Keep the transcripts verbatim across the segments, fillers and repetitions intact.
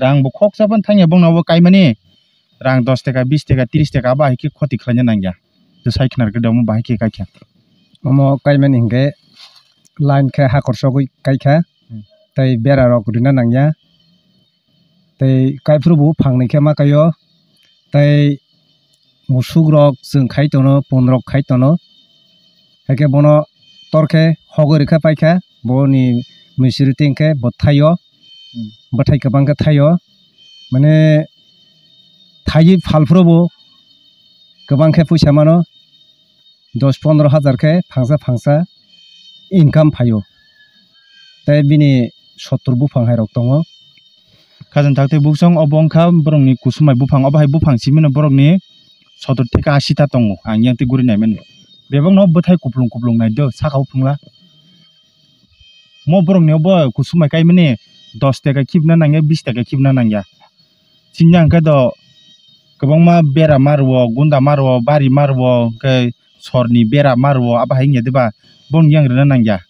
Rang bo khoksa phano thangya bongno obo kaimani. Rang dos taka, bis taka, tris taka abo hai khe khoti khlaina nangya. Tei sai khna rwgwi de omo bahai khe kaikha. Omo kaimani hinkhe line khe ha korsogwi kaikha. Hmm. Tei bera rok rwna nangya. Tei kaiphuru bo phang nwi khe ma kaio. Tei musuk rok chwng khai tono, pun rok khai tono. Haikhe bono tor khe hogwi rwkha paikha, boni misiri tengkhe bo thaio, hmm, bwthai kwbang khe thaio. Mane thaiwi phalphuru bo kwbang khe puisa mano, dos pondro hajar khe phangsa phangsa income phaio. Tei bini sottur buphang hai rok tongo. Khajang thak tei buksong obo wngkha borokni kusumai buphang, obo hai buphang simino borokni sottur theka ashi ta tongo, ang yang tei guri naimani. Bebakno bwthai kuplung kuplung nai do, saka o phungla. Mo borokni obo kusumai kaimani dos taka khibna nangya, bis taka khibna nangya. Chini hwnkhe do kwbangma bera ma rwo, gunda ma rwo, bari ma rwo, hwnkhe sorni bera ma rwo, abo hai wngya diba? Bono yang rwna nangya.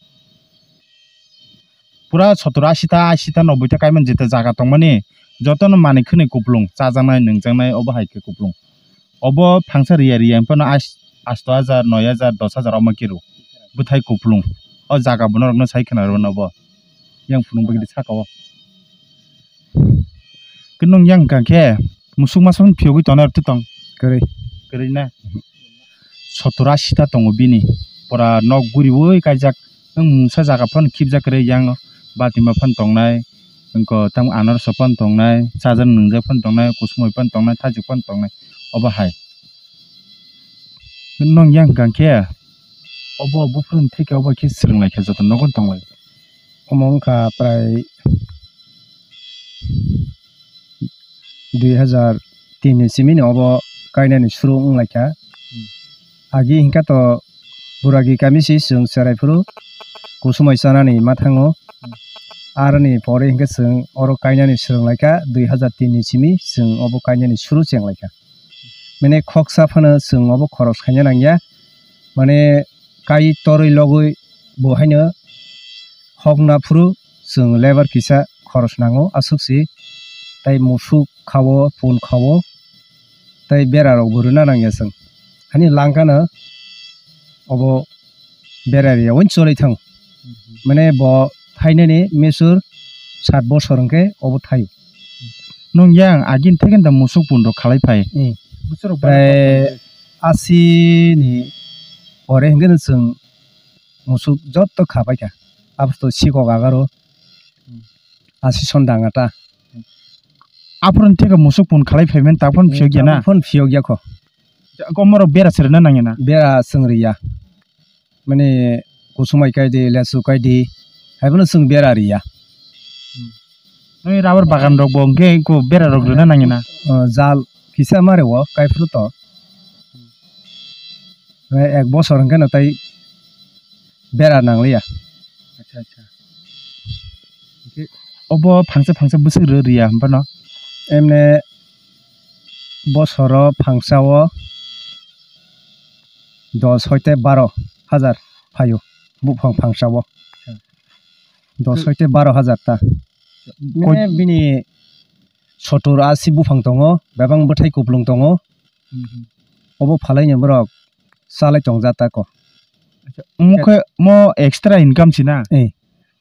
Pura sotoro ashi ta, ashi ta, noboi ta kaimani jeta jaga tongmani, jotono manwi khwnwi kuplung, chajaknai, nungjaknai, obo hai khe kuplung. Obo phangsa riya riya phano ash-, asto hajar, noi hajar, dos hajar omo khe rw. Bwthai kuplung. O jaga bo norokno sai khna rwno bo. Yang phunuk bagwi saka o. Khe nwng yang hwnkha khe musuk masa phano phiyogwi tonwi rw tong? Kwrwi. Kwrwi na? Sotoro ashi ta tongo bini. Pura nok guriwi kaijak. Nwng mungsa jaga phano khibjak kwrwi yang batima phano tongnai. Wngkha tamo anarsa phano tongnai, chajaknai nwngjak phano tongnai, kusumui phano tongnai, thaichuk phano tongnai. Obo hai. Nwng yang hwnkha khe obo buphuruni theke obo khe swrwng lai kha joto nogo tong lai. Omo wngkha prai dui hajar tin ni simi ni obo kainani suru wng lai kha. Hmm. Agi hwnkha to Buragi kami si chwng cherai phuru kusumai chanani ma thango. Hmm. Aroni pore hwnkhe chwng oro kainani swrwng lai kha, dui hajar tin ni simi chwng obo kainani suru cheng lai kha. Mane khoksa phano chwng obo khoros khaina nangya. Mane kai torwi logwi bo haino hokna phuru chwng lebar kisa khoros nango aswk si. Tai musuk khao, pun khao, tai bera rok bo rwna nangya chwng. Hani langkha no obo bera riya wng choli thang. Mane bo thainani mesur sat bosor hwnkhe obo thaio. Nwng yang agini theke da musuk pun rok khalai phai. Hmm. Bwswk rok Prai bana asi ni pore hwnkhe no chwng musuk jotto kha paikha. Aboni sikok agaro Hmm. asi son danga ta. Aphuru theke musuk pun khalai phai men ta phone phiyok ya na. Phone phiyok ya kho. Komoro bera sirna nangya na. Bera chwng riya. Mane kusumai kai di, lesu kai di, hai phano chwng bera riya. Nui rubber bagan rok bo hwnkhe ko bera rok rwna nangya na? O, jal kisa mare o kai phuru to. Nai ek bosor hwnkhe no tai bera nangliya. Acha, acha. Hwnkhe obo phangsa phangsa bwswk rw riya hwnphano? Emne bosoro phangsa o dos hoite baro hajar phaio buphang phangsa o. Dos hoite baro hajar ta. Koi- Mane bini sotor asi buphang tongo, bebang bwthai kuplung tongo. Hmm, hmm. Obo phalaini borok chalai tongja ta ko. Acha, omo khe mo extra income si na? Eh,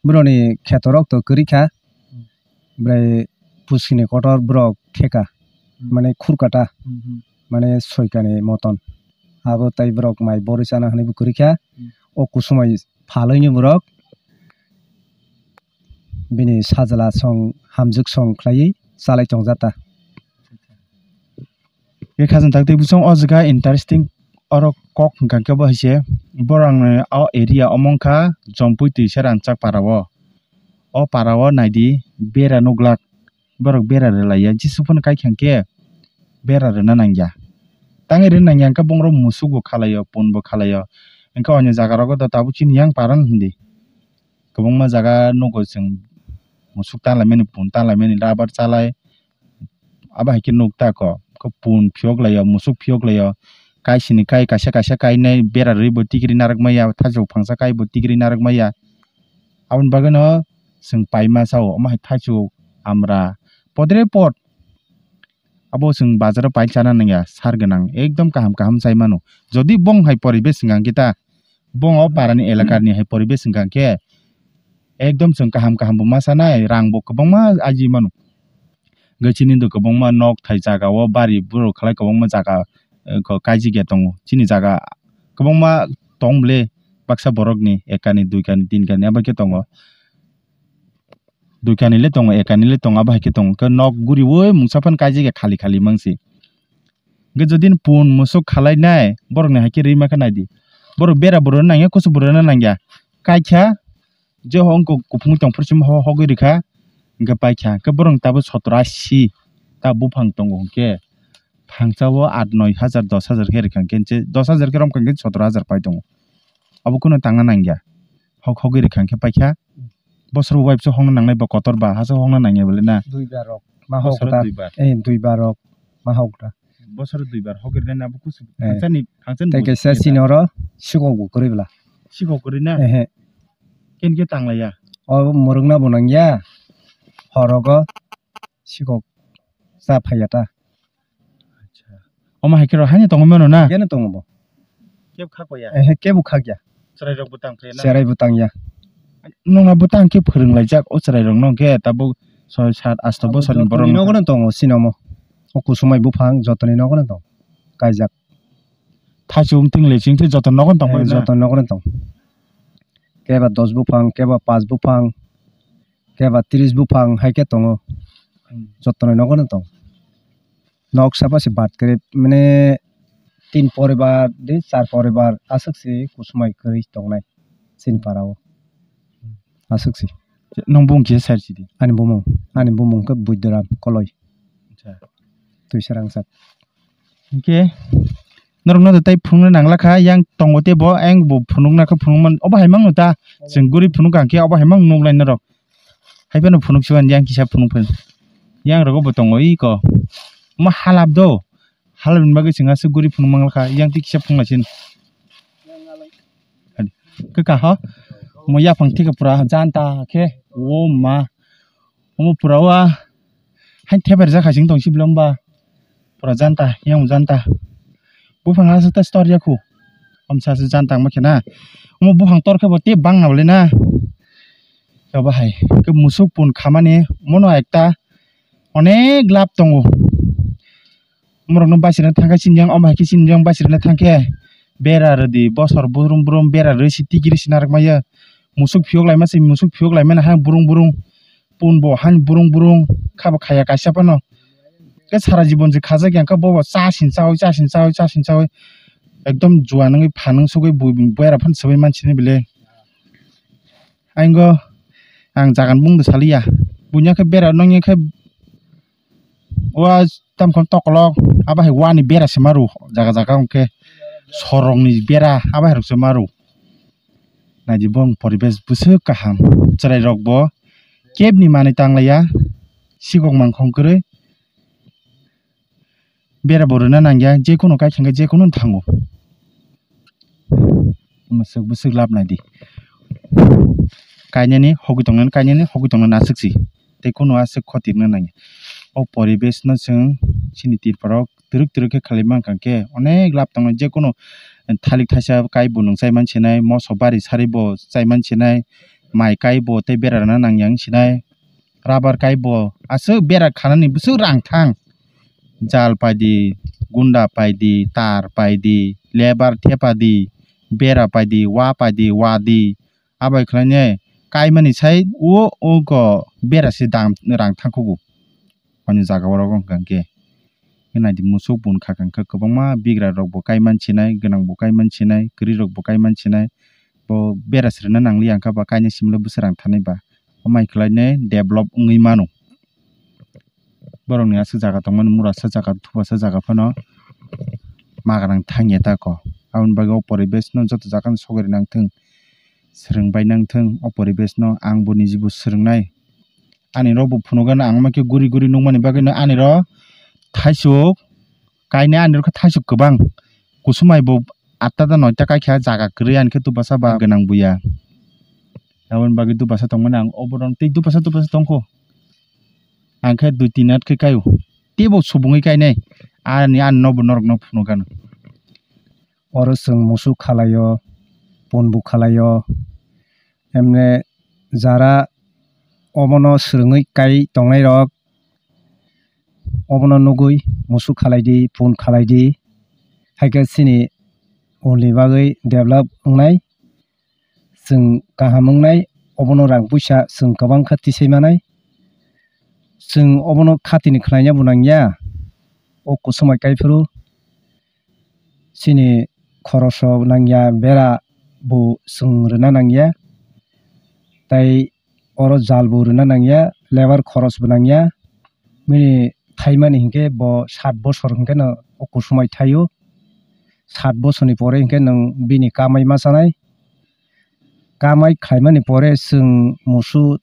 boroni kheto rok to kwrwi kha. Hmm. Bwrai puskini kotor borok kheka. Hmm. Mane khurkata. Hmm, hmm. Mane soikani moton. Abo tai borok mai borwi chana hinwi bo kwrwi kha. Hmm. O kusumai phalaini borok bini sajla song hamjwk song khlaiwi chalai tongja ta. Khe khajang tak tei bwsong o jaga interesting oro kok hwnkha khe bo hai se borok ni o area omo wngkha Jompui twisa ranchak para o. O para o naidi bera nuglak borok bera rwlaiya jisuk phano kaikha khe bera rwna nangya. Tangwi rwna nangya hwnkhe bongrok musuk bo khalai o pun bo khalai o hwnkhe o jaga rogo tabuk chini yang para no hindi. Kwbangma jaga nugo chwng musuk tanlaimani pun tanlaimani rubber chalai. Abo hai khe nuk ta ko, khe pun phiyok lai o, musuk phiyok lai o, kaisini kai kaisa kaisa kainai bera rwi bo tikiri narwk maya, thaichuk phangsa kai bo tikiri narwk maya. Aboni bagwi no chwng paima sao, omo hai thaichuk, amra, podre pod. Abo chwng bazaro pai chana nangya, sar gwnang, ekdom kaham kaham chai mano. Jodi bong hai poribesh hwnkha khe ta, bong o parani elakani hai poribesh hwnkha khe, ekdom chwng kaham kaham bo ma chanai, rang bo kwbangma aji mano. Hwnkhe chini do kwbangma nok thai jaga o bari borok khalai kwbangma jaga, eh, ko kaijigya tongo. Chini jaga kwbangma tong bwle baksa borokni ekani, duikani, tinkani abo khe tongo. Duikani le tongo, ekani le tongo, abo hai khe tongo. Khe nok guriui mungsa phano kaijigya khali khali mangsi. Hwnkhe jodi pun musuk khalainai borokni hai khe rima khe naidi. Borok bera burano nangya, kusu burano nangya. Kaikha je hongkuk kuphungwi tongphuru simi ho-, hogwi rikha, hwnkhe paikha. Hwnkhe borokni tabuk sotoro ashi ta buphang tongo hwnkhe, phangsa o aat noi hajar, dos hajar khe rikha hwnkhe, je dos hajar khe romkha hwnkhe sotoro hajar pai tongo. Abo kheno tangna nangya. Hok hogwi rikha hwnkhe paikha. Bosor bai bwswk hokna nangnai ba kotor ba, hasteo hokna nangya bole na. Dui bar rok ma hok Bosoro ta. Dui bar. Eh, dui bar rok ma hok ta. Bosoro dui bar hok rinani abo kusu. Eh. Phangsani, phangsani Tei bo kaisa sini ta. Chini oro sikok bo kwrwi bwla. Sikok kwrwi na? Ehe. Ken khe tanglaiya? O mwrwkna bo nangya. Horogo sikok cha phaiya ta. Acha. Omo hai khe rw haino tongwi mano na? Keno tongo bo. Kebo khakya? Ehe, kebo khakya. Chwrairok bo tang phaiya na? Chwrai bo tangya. Nwng abo tang khe phwrwnglaijak o chwrairokno hwnkhe tabuk soi, sat, asto bosorni borok jotoni nogo no tongo, sini omo. O kusumai buphang jotoni nogo no tongo. Kaijak. Thaichung tingle chingtwi joto nogo no tong Eh, phai na? Joto nogo no tongo. Keba dos buphang, keba panch buphang, keba tris buphang hai khe tongo. Hmm. Jotoni nogo no tongo. Nok sapa se bad kwrwi, mane tin poribar de char poribar aswk se kusumai kwrwi tongnai chini para o. Aswk se. Nwng bung kisa sar sidi? Ani bumung, ani bumung khe Buddharam Koloi. Acha. Twisarangsa. Hwnkhe norokno tei phunukna nangla kha, yang tongo tei bo, ayang bo phunukna khe phunukmano. Obo hai mangno ta? Chwng guri phunuk kha hwnkhe obo hai mang nuklai norok. Hai phano phunuk siwan yang kisa phunuk phai. Yang rogo bo tongo iko. Omo halap do. Halap ni bagwi chwng aswk guri phunuk mangla kha, yang twi kisa phunuk lai sin. Kaka ho. Omo yaphang thika pura janta khe. O ma. Omo pura wa. Hai theper jakha sing tong sibla ba. Pura janta, yang janta. Buphang aswk ta store ya khu. Amsa se janta ma khe na. Omo buphang tor khe bo tei bangna bole na. Obo hai khe musuk pun khamani mono ekta onek lab tongo. Omorokno basirna thangkhe sinijang, omo hai khe sinijang basirna thangkhe bera rwdi, bosor brum brum bera rwsi tikiri se narwkmaya. Musuk phiyok laima se, musuk phiyok laimani hai brum brum. Pun bo han burung burung kha bo khaya kaisa phano. Khe sara jibon se khajak ya khe bo bo cha sin chawi, cha sin chawi, cha sin chawi. Ekdom juan wngwi phan wng sugwi bu-, bera phano swbai mansini bile. Aingo ang jagan bung de saliya. Bunya khe bera nongya khe wa tamkhon tokolok abo hai wani bera se maru jaga jaga hwnkhe sorongni bera abo hai rok se maru. Naidi bong poribesh bwswk kaham. Chwrairokbo kebni manwi tanglaiya, sikok mangkhong kwrwi. Bera bo rwna nangya, jekunu kaithangkhe jekunu thango. Bwswk bwswk lab naidi. Kainani hogwi tongnani, kainani hogwi tongnani aswk si. Tei kunu aswk khoti rwna nangya. O poribesh no chwng chini Tripura o twrwk twrwk khe khlai mankha khe onek lab tongo, jekunu thalik thaisa kai bo nwng chai man sinai, moso bari sari bo chai man sinai, mai kai bo tei bera rwna nangya wng sinai, rubber kai bo aswk bera khanani bwswk rang thang, jal paidi, gunda paidi, tar paidi, lebar thepadi, bera paidi, wa paidi, wadi, abai khlainai kaimani sai o oko bera se dam rang thangkhugo. Ani jaga oro wngkha hwnkhe. Hwnwi naidi musuk bun kha kha hwnkhe kwbangma bigra rok bo kai man sinai, gwnang bo kai man sinai, kwrwi rok bo kai man sinai. Bo bera se rwna nangliya hwnkhe ba kainwi simle bwswk rang thanai ba. Amai khlainai develop wngwi mano. Borokni aswk jaga tongmani mura sa jaga, thupa sa jaga phano magrang thangya tako. Aboni bagwi o poribesh no joto jaga no sogwi rwna nangthung, swrwng bai nangthung o poribesh no. Ang bo niji bo swrwngnai. Ani rok bo phunukgano ang ma khe guri guri nukmani bagwi no ani rok thaisuk kainai, ani rok khe thaisuk kwbang. Kusumai bo atta da noita kaikha jaga kwrwi, ani khe dupasa ba gwnang buya. Aboni bagwi dupasa tongmani ang oborok tei dupasa dupasa tongkho. Ang khe dui tin at khe kai o. Teibo subungwi kainai. Ani, ani nobo norokno phunukgano. Oro chwng musuk khalaio, punbu khalaio. Emne jara obono swrwngwi kai tongnairok, obono nugwi musuk khalai di, pun khalai di. Hai khe chini ulni bagwi develop wngnai. Chwng kaham wngnai, obono rang puisa chwng kwbang kha tisai manai. Chwng obono khatini khlaina bo nangya, o kusumai kaiphuru chini khoroso nangya, bera bo chwng rwna nangya, tai oro jal bo rwna nangya, lebar khoros bo nangya. Bini thaimani hinkhe bo sat bosor hinkheno o kusumai thaio. Sat bosorni pore hinkhe nwng bini kamai ma chanai. Kamai khlaimani pore chwng musu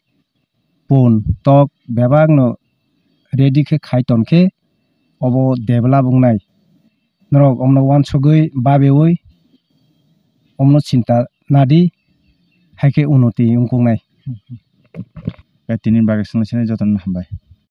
pun tok bebakno ready khe khai tonkhe obo develop wngnai. Norok omno uansugwi babeui omno chinta nadi, hai khe unoti wngkuknai. Tei tini bagwi swngna sinai jotono hambai.